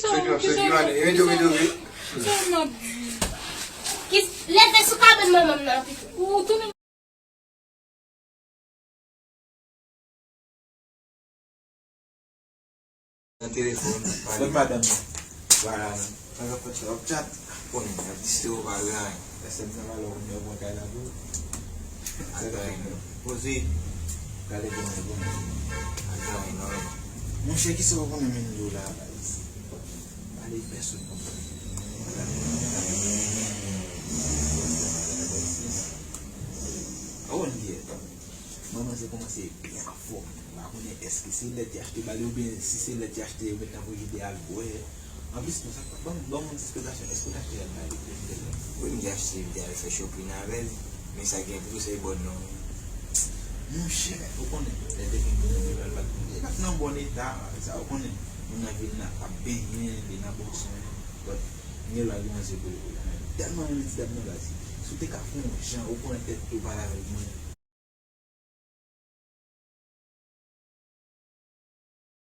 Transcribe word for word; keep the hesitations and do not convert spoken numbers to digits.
Sèk yo, sèk yo, ale, e, yo, yo, yo. Sa m ap di. Ki leve sou kabann manman m nan pito. Ou tounen nan telefòn, pale. Kot madanm nan? Vwala, non. Sa k ap fèt, sa w ap chat? Konnen, y ap distire w pa gen anyen. Èske m nan valè w konn yo pran kay la tou? Sa k ap fèt, non? Poze. Gade gen mwen bon. Atann, non. Monchè, kisa w konnen menm yo la, baz? Pale pèsonn konn. Awen, byen. Manman se kòmanse byen anfòm. M pa konnen èske se lèt y achte ba li oubyen si se lèt y achte yo met nan frijidè al bwè. Anplis, nou sa ban m, ban m yon ti esplikasyon. Èske w t achte lèt ba li oubyen se lèt? Wi, m te achte, m te al fè shopping avè l. Men sa gen pou se bòn non. Monchè, ou konnen, lè te gen moun nan vil la, li pa t, li pa t nan bòn eta, sa ou konnen. Moun nan vil la ap benyen, li nan bon swen. But, m gen lwa gen yon zye pou li. Tèlman renmen ti dam nan baz. Si w te ka fè yon jan, ou konnen tèt ou pale avè l, mwen.